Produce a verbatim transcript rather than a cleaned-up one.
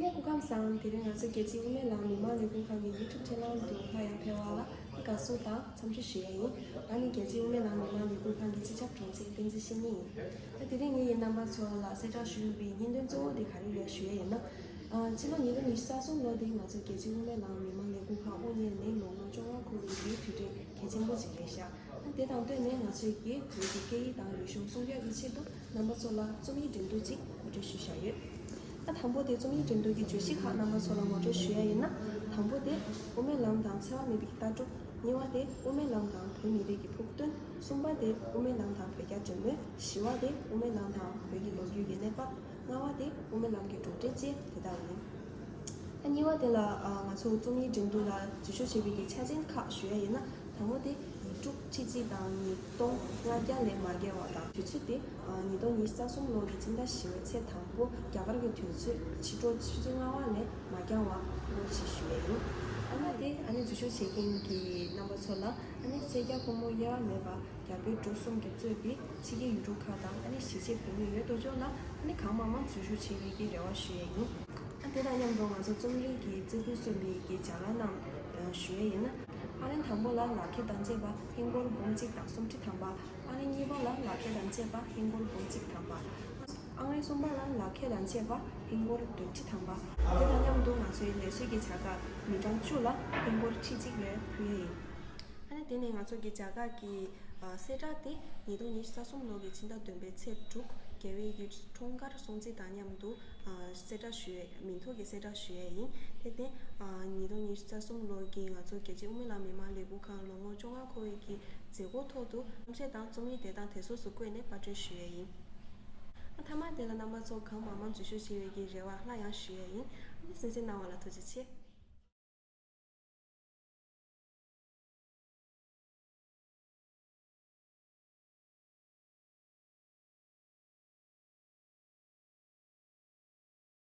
ལས་སྐུ་ཁམས་བཟང་། དེ་རིང་ང་ཚོ་རྒྱལ་སྤྱིའི་དབུ་མའི་ལམ་མི་མང་ལས་འགུལ་ཁང་གི་ཡུ་ཊུབ་ཆེ་ནལ་དུ་སླར་ཡང་ཕེབས་པ་ལ་དགའ་བསུ་དང་འཚམས་འདྲི་ཞུ་ཡ་ཡིན། ང་ནི་རྒྱལ་སྤྱིའི་དབུ་མའི་ལམ་མི་མང་ལས་འགུལ་ཁང་གི་སྤྱི་ཁྱབ་དྲུང་ཆེ་བསྟན་འཛིན་བཤེས་གཉེན་ཡིན། ད་དེ་རིང་ངས་རྣམ་པ་ཚོ་ལ་གསལ་བསྒྲགས་ཞུ་འོས་པའི་སྙིང་དོན་གཙོ་བོ་དེ་ག་རེ་རེད་ཞུ་ཡ་ཡིན་ན། ཨ། ཕྱི་ལོ་ཉིས་སྟོང་ཉི་ཤུ་རྩ་གསུམ་ལོ་འདི་ང་ཚོ་རྒྱལ་སྤྱིའི་དབུ་མའི་ལམ་མི་མང་ལས་འགུལ་ཁང་དབུ་བརྙེས་ནས་ལོ་ངོ་བཅོ་ལྔ་འཁོར་བའི་དུས་དྲན་གལ་ཆེན་པོ་ཅིག་རེད་ཤག་ཨ། དེ་དང་བསྟུན་ནས་ང་ཚོས་ཀྱིས་བོད་ཀྱི་སྐད་ཡིག་དང་རིག་གཞུང་སྲུང་སྐྱོབ་ཀྱི་ཆེད་དུ་རྣམ་པ་ཚོ་ལ་རྩོམ་ཡིག་འགྲན་བསྡུར་ཅིག་གོ་སྒྲིག་ཞུས་བཞག་ཡོད། ཨ། དང་པོ་དེ་རྩོམ་ཡིག་འགྲན་བསྡུར་གྱི་བརྗོད་གཞི་ཁག་རྣམ་པ་ཚོ་ལ་ངོ་སྤྲོད་ཞུ་ཡ་ཡིན་ན། དང་པོ་དེ་དབུ་མའི་ལམ་དང་འཚེ་བ་མེད་པའི་ལྟ་གྲུབ། གཉིས་པ་དེ་དབུ་མའི་ལམ་དང་བོད་མི་རིགས་ཀྱི་ཕུགས་འདུན། གསུམ་པ་དེ་དབུ་མའི་ལམ་དང་བོད་རྒྱ་འབྲེལ་མོལ། བཞི་པ་དེ་དབུ་མའི་ལམ་དང་བོད་ཀྱི་ལོ་རྒྱུས་ཀྱི་གནས་བབ། ལྔ་པ་དེ་དབུ་མའི་ལམ་གྱི་གྲུབ་འབྲས་བཅས་དེ་དག་ཡིན། ཨ། གཉིས་པ་དེ་ལ། ཨ། ང་ཚོ་རྩོམ་ཡིག་འགྲན་བསྡུར་ལ་འཛུལ་ཞུགས་བྱེད་པའི་གི་ཆ་རྐྱེན་ཁག་ཞུ་ཡ་ཡིན་ན། དང་པོ་དེ་ཡིག་འབྲུ་ཁྲི་གཅིག་དང་ཉིས་སྟོང་ལྔ་བརྒྱ་ལས་མ་བརྒལ་བ་དང་། དུས་ཚོད་དེ། ཨ། ཉིས་སྟོང་ཉི་ཤུ་རྩ་གསུམ་ལོ་གི་སྤྱི་ཟླ་བཞི་པའི་ཚེས་དང་པོ། རྒྱ་གར་གྱི་དུས་ཚོད་ཕྱི་དྲོ་ཆུ་ཚོད་ལྔ་པ་ལས་མ་འགྱངས་བ་ཕུལ་རོགས་ཞེས་ཞུ་ཡ་ཡིན། ཨ་ནི་དེ། ཨ་ནི་འཛུལ་ཞུགས་བྱེད་མཁན་གྱི་རྣམ་པ་ཚོ་ལ། ཨ་ནི་སེར་སྐྱ་ཕོ་མོ་དབྱེ་བ་མེད་པར་རྒྱ་བོད་འབྲུག་གསུམ་གྱིས་གཙོས་པའི་ཕྱི་རྒྱལ་ཡུལ་གྲུ་ཁག་དང་། ཨ་ནི་གཞིས་བྱེས་བོད་མི་ཡོད་དོ་ཅོག་ལ། ཨ་ནི་གང་མང་མང་འཛུལ་ཞུགས་བྱེད་པའི་གི་རེ་བ་ཞུ་ཡ་ཡིན། ཨ། དེ་དང་མཉམ་དུ་ང་ཚོ་རྩོམ་རིག་གི་རྩེ་ཕུད་སོན་པའི་གི་བྱ་དགའ་རྣམས་ཞུ་ཡ་ཡིན་ན། ཨང་རིམ་དང་པོ་ལ་ལག་ཁྱེར་དང་བཅས་པ་ཧིན་སྒོར་འབུམ་གཅིག་དང་སུམ་ཁྲི་ཐམ་པ། ཨང་རིམ་གཉིས་པ་ལ་ལག་ཁྱེར་དང་བཅས་པ་ཧིན་སྒོར་འབུམ་གཅིག་ཐམ་པ། ཨང་རིམ་གསུམ་པ་ལ་ལག་ཁྱེར་དང་བཅས་པ་ཧིན་སྒོར་བདུན་ཁྲི་ཐམ་པ། དེ་དང་མཉམ་དུ་ང་ཚོའི་ལས་བཟོའི་གི་བྱ་དགའ་མི་གྲངས་བཅུ་ལ་ཧིན་སྒོར་ཁྲི་གཅིག་རེ་ཕུལ་ཡ་ཡིན། ཨ་ནི་དེ་ནས་ང་ཚོ་གི་བྱ་དགའ་གི། ཨ། གསལ་བསྒྲགས་དེ་ཉིས་སྟོང་ཉི་ཤུ་རྩ་གསུམ་ལོ་གི་ཕྱི་ཟླ་བདུན་པའི་ཚེས་དྲུག་རྒྱལ་བའི་ཡུལ་འཁྲུངས་སྐར་སྲུང་བརྩི་དང་མཉམ་དུ། ཨ། གསལ་བསྒྲགས་ཞུ་ཡས། མིང་ཐོ་གི་གསལ་བསྒྲགས་ཞུ་ཡས་ཡིན། དེ་སྟེང་། ཨ། ཉིས་སྟོང་ཉི་ཤུ་རྩ་གསུམ་ལོ་གི་ང་ཚོ་རྒྱལ་སྤྱིའི་དབུ་མའི་ལམ་མི་མང་ལས་འགུལ་ཁང་ལོ་ངོ་བཅོ་ལྔ་འཁོར་བའི་གི་མཛད་སྒོ་ཐོག་ཏུ་གཏམ་བཤད་དང་རྩོམ་ཡིག་དེ་དག་དེབ་གཟུགས་སུ་བཀོད་ནས་པར་སྐྲུན་ཞུ་ཡས་ཡིན། ཨ། མཐའ་མ་དེ་ལ་རྣམ་པ་ཚོ་གང་མང་མང་འཛུལ་ཞུགས་བྱེད་པའི་གི་རེ་བ་སླར་ཡང་ཞུ་ཡས་ཡིན། ཨ་ནི་གསན་གཟིགས་གནང་བ་ལ་ཐུགས་རྗེ་ཆེ།